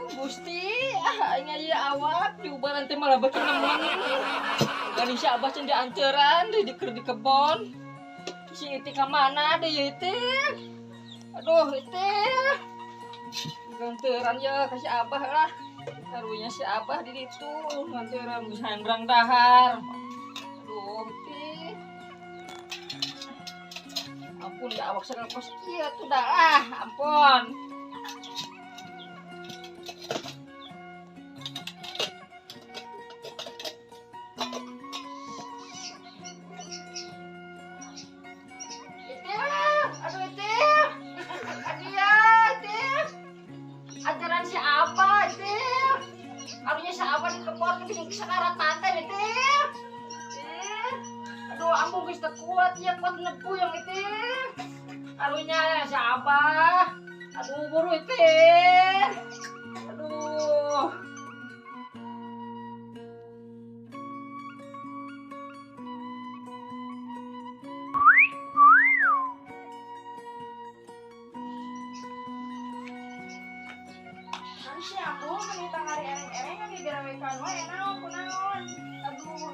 Gusti, ah, aing aya awak diubaran teh malah beuki nemen. Gani si Abah can dianteran deui di keur di kebon. Si Iti ka mana deui ya Iti? Aduh, Iti. Nganteran ya ka si Abah lah. Karunya si Abah di ditu nganteran geus hayang berang dahar. Aduh, Iti. Ampun ya awak sagala kos kieu tuh dah ah, ampun. Iti, aduh Iti. Adia, Iti. Ajaran si Abah, Iti. Aduhnya si Abah di kebon bisa sekarat manten, Iti. Iti. Aduh, ampun geus teu kuat ya kuat nepu yang Iti. Aduhnya si Abah. Aduh, buru Iti. Aduh. Si aku menita hari ereng-erengan di garawekan wae naon kunaon. Aduh,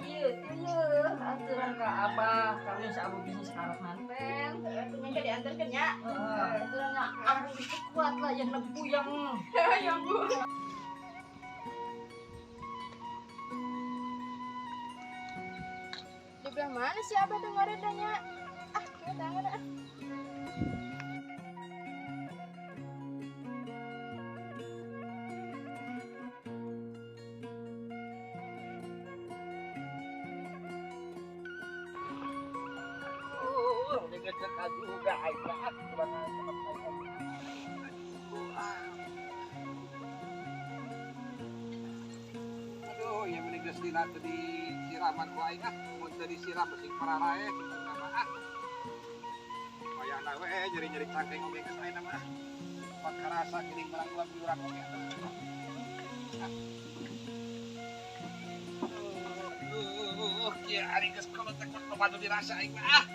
iya, iya, aturan ka Abah. Karunya si Abah bisa sekarat manten. Heeh, nya diantarkeun nya. Heeh, aturannya ampun geus teu kuat lah yang nepu yang. Ya Bu. Di belah mana si Abah tuh ngaredanya? Ah, kieu tangan ah. Juga aing mah kurang aduh, ya mending geus dina teu disiraman ku aing ah, mun teu disiram sing pararae kitu mah ah. Wayahna we nyeri-nyeri cangkeng oge geus ayeuna mah. Pak karasa geuning menang dua buyuran oge atuh. Aduh, kieu ari geus kolot teh kuat loba nu dirasa aing mah ah.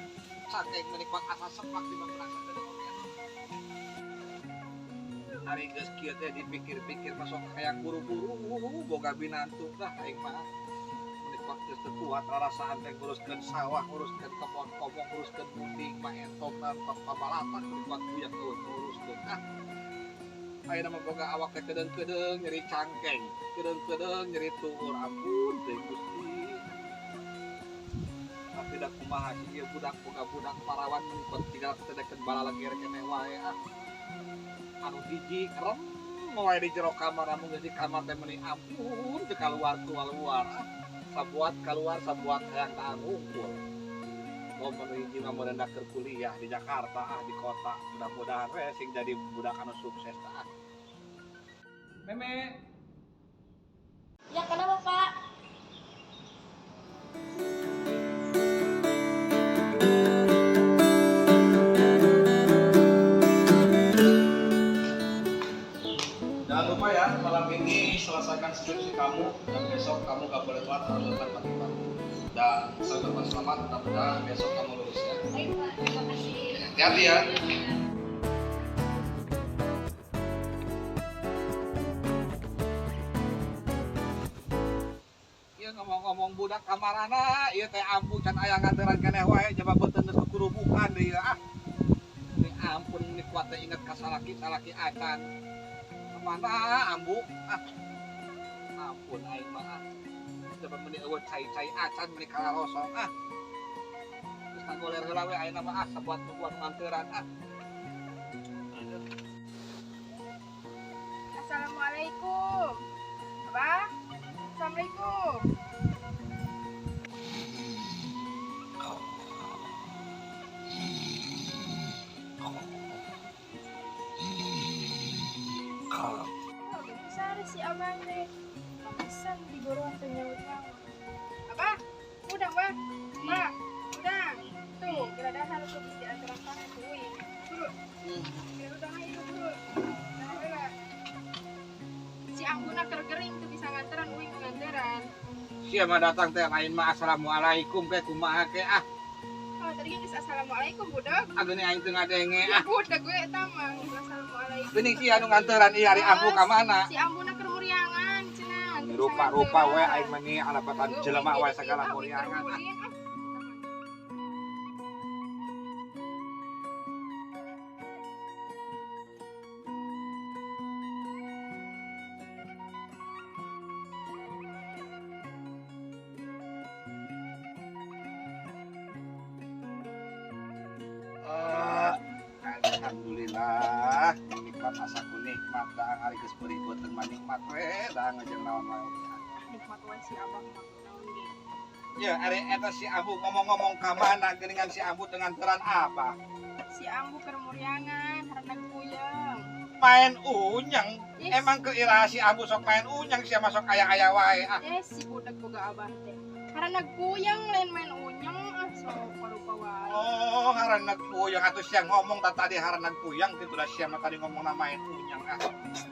Cangkeng menikmat asa sepak di merasa geuning oge atuh. Ari geus kieu teh dipikir-pikir masuk hayang buru-buru boga binantu dah aing mah. Menikmat geus teu kuat rarasaan teh nguruskeun sawah, nguruskeun kebon kobong, nguruskeun munding mah entongna pabalatak menikmat buyak eueuh nguruskeun ah. Ayeuna mah boga awak teh kedeung-kedeung nyeri cangkeng, kedeung-kedeung nyeri tuur, ampun teh Gusti. Tapi da kumaha sih ieu budak boga budak parawan menikmat tinggal ketedekeun balaleger keneh wae ah. Anu hiji kerem wae di jero kamar, amun geus di kamar teh meuni ampun teu kaluar-keluar ah. Sabuat kaluar sabuat hayang tahan hungkul. Mau menu hiji mah meureun keur kuliah di Jakarta ah, di kota. Mudah-mudahan we sing jadi budak anu sukses ah. Meme. Ya kenapa, Pak? Jangan lupa ya, malam ini selesaikan skripsi kamu dan besok kamu gak boleh telat, harus datang pagi-pagi. Dan saya ucapkan selamat, mudah-mudahan besok kamu lulus ya. Baik, Pak. Terima kasih. Hati-hati ya. Iya ngomong-ngomong budak kamarana, ieu teh ampu can aya nganteran keneh wae jaba beuteung geus kukurubukan deui ah. Ini ampun ini kuat teh inget ka salaki-salaki acan. Kemana ambu? Ah. Ampun aing mah ah. Coba meni eueuh cai-cai acan meni kalarosong ah. Geus kagoler heula we ayeuna mah ah sabuat-buat nganteran ah. Assalamualaikum. Abah. Assalamualaikum. Oh, besar si abang deh. Pantesan di gorongan teu nyaut-nyaut. Abah, udang, Bah. Bah, udang. Tuh, geura dahar tuh di antara tangan tuh uing. Buru. Geura udang ayo buru. Nah, heula. Si Ambuna keur gering tuh bisa nganteran uing nganteran. Sia mah datang teh lain mah assalamualaikum ke kumaha ke ah. Oh, tadi geus assalamualaikum budak. Ageuni aing teu ngadenge Ya ah. budak gue eta mah assalamualaikum. Geuning sia nu nganteran ieu ari ambu ka mana? Si ambuna keur muriangan cenah. Rupa-rupa we aing mah ni alapatan jelema wae sagala muriangan. Alhamdulillah, nikmat asaku nikmat daang ari geus beurih beuteung mah nikmat we daang jeung naon wae. Nikmat wae si abah mah naon ge. Ya ari eta si ambu ngomong-ngomong ka mana geuningan si ambu dengan teran apa? Si ambu keur muriangan, hareunag puyeng. Main unyeng. Emang ke iraha si ambu sok main unyeng sia masuk aya-aya wae ah. Si budak boga abah teh. Hareunag puyeng lain main unyeng ah sok parupa wae. Oh, hareunag puyeng atuh sia ngomong tadi hareunag puyeng kitu da sia mah tadi ngomongna main unyeng ah.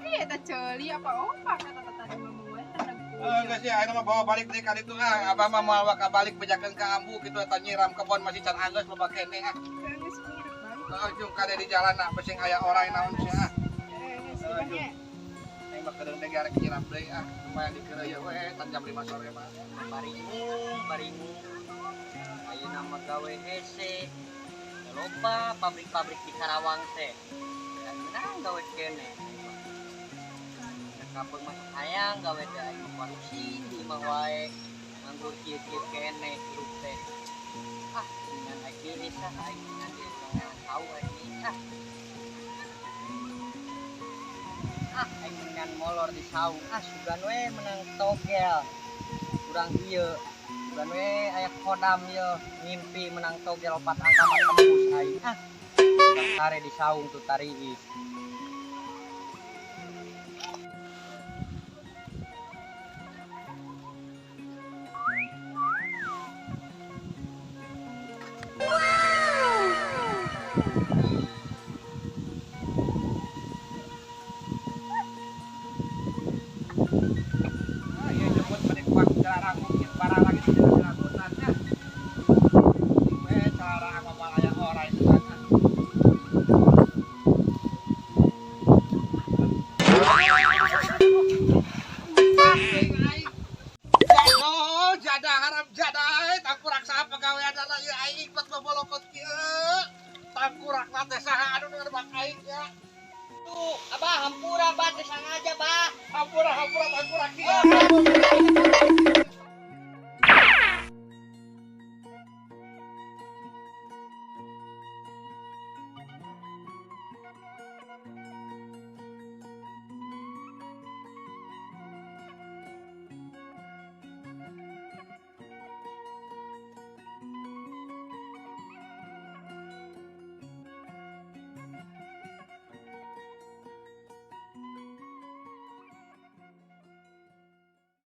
Ih eta ceuli apa opak eta tadi ngomong wae hareunag puyeng. Geus sia ayeuna mah bawa balik deui ka ditu ah. Abah mah moal waka balik bejakeun ka ambu kitu eta nyiram kebon masih can anggeus loba keneh ah. Geus balik. Heeh, jeung kade di jalan ah besing aya orai naon sia ah. Geus nya. Aing mah kedeung teh arek nyiram deui ah. Lumayan dikeureuy we tan jam 5 sore mah. Baringung, baringung. Ayeuna mah gawe hese. Loba pabrik-pabrik di Karawang teh. Menang gawe kene. Kapeung masuk hayang gawe teh aing warusing di imah wae. Nganggur kieu-kieu kene hirup teh. Ah, dengan aing geus ah aing dengan dia tahu aing ah. Ah, aing dengan molor di saung. Ah, sugan we menang togel. Kurang ieu. Sugan we aya kodam ieu ngimpi menang togel 4 angka mah tembus aing. Ah. Urang sare di saung tuh tariis. Abah hampura bah teu sangaja bah. Hampura hampura tangkurak ieu.